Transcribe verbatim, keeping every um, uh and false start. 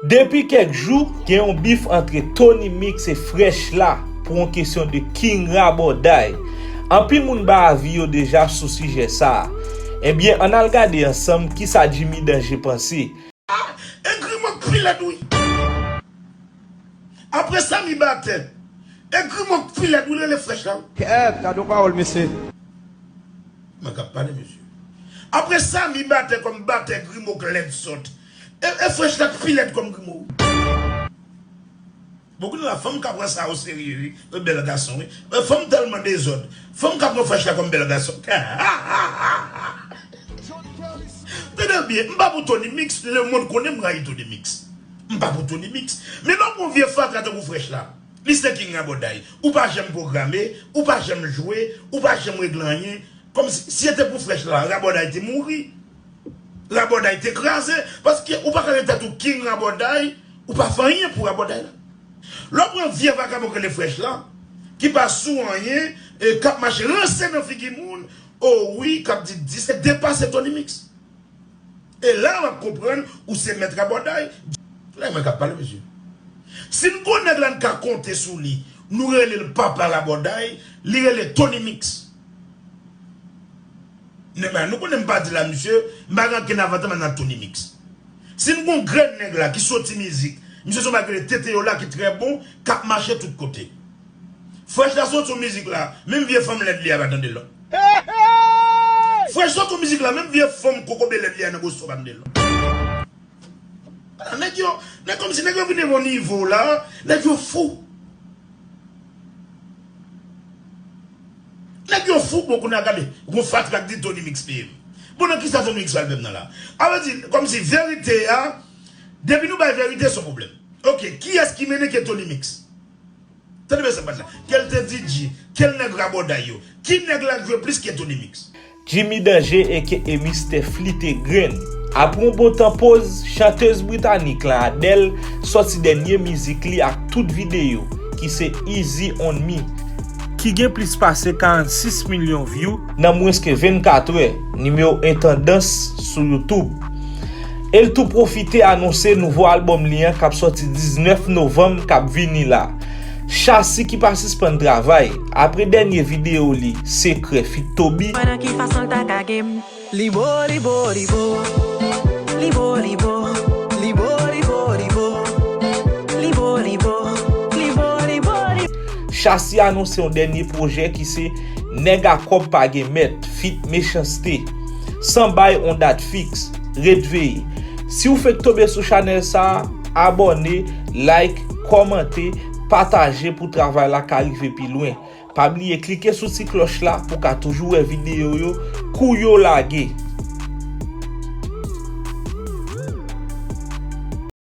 Depi kèk jou, gen yon bif antre Tony Mix e Fresh la pou yon kesyon de King Rabòday. Anpil moun bay avi yo deja sou sijè sa a. Ebyen, ann al gade ansanm kisa Jimmy Danger panse. E Grimo k pi lèd wi. Apre Samy Batè, e Grimo k pi lèd wi, l rele Fresh la. Kèt, gade yon pawòl mesye. Mwen k ap pale mesye. Apre Samy Batè kòm batè Grimo k lèd sòt. E, e Fresh la k pi lèd kòm Grimo wi. Bon, kounye la, fanm ka pran sa oserye wi. E bèl gason wi. E fanm tèlman dezòd. Fanm ka pran Fresh la kòm bèl gason. Tande byen, m pa pou Tony Mix, lemonn konnen m rayi Tony Mix. M pa pou Tony Mix. Men lè w pran vye fatra tankou Fresh la, li se King Rabòday. Ou pa janm pwograme, ou pa janm jwe, ou pa janm regle anyen. Kòmsi, si se te pou Fresh la, Rabòday te mouri. Rabòday te kraze. Paske ou pa ka rele tèt ou King Rabòday, ou pa fè anyen pou Rabòday la. Lè w pran vye vakabon k rele Fresh la, ki pa sou anyen, e k ap mache ranse nan figi moun, o wi, k ap di di, se depase Tony Mix. E la w ap konprann ou se mèt Rabòday. La mwen k ap pale mesye. Si n gon nèg la n ka konte sou li, nou rele l papa Rabòday, li rele Tony Mix. Nèg la, nou konnen m pa di la misye, m pa gen ankenn avantaj m nan Tony Mix. Si n gon grenn nèg la ki soti mizik, misye se yon bagay rele Tete yo la ki trè bon, k ap mache tout kote. Fresh la soti yon mizik la, menm vye fanm lèd li a pa tande l non. Fresh soti yon mizik la, menm vye fanm kokobe lèd li a nan Boston pa tande l non. Ala, nèg yo, nèg kòmsi nèg yo vin rive yon nivo la, nèg yo fou. Nèg yo fou, bon, kounye a gade, gon fatra k di Tony Mix peye m. Bon, nan kisa Tony Mix pral peye m nan la? A vle di, kòmsi verite a, depi nou bay verite, se yon pwoblèm. Ok, kiyès ki mennen ke Tony Mix? Tande byen sa m pral di la. Kèl te D J, kèl nèg Rabòday yo? Ki nèg la k jwe plis ke Tony Mix? Jimmy Danger aka Mister Flite Grenn. Apre yon bon tan poz, chantèz britanik la Adele sòti dènye mizik li ak tout videyo, ki se Easy on Me, ki gen plis pase karannsis milyon view nan mwens ke vennkat è, nimewo en tandans sou YouTube. E l tou pwofite anonse nouvo albòm li an k ap sòti diznèf novanm k ap vini la. Shassy ki pa sispann travay, apre dènye videyo li, Sekrè feat Toby. Pandan ki fason l ta ka gen m? Li bo, li bo, li bo. Li bo, li bo. Li bo, li bo, li bo. Li bo, li bo. Li bo, li bo, li bo. Shassy anonse yon dènye pwojè ki se Nèg a kòb pa gen mèt, feat Mechans-T. San bay on dat fiks, ret veye. Si w fenk tonbe sou chanèl sa a, abòne, like, kòmante, pataje pou travay la ka rive pi lwen. Pa bliye klike sou ti klòch la pou w ka toujou wè videyo yo kou yo lage.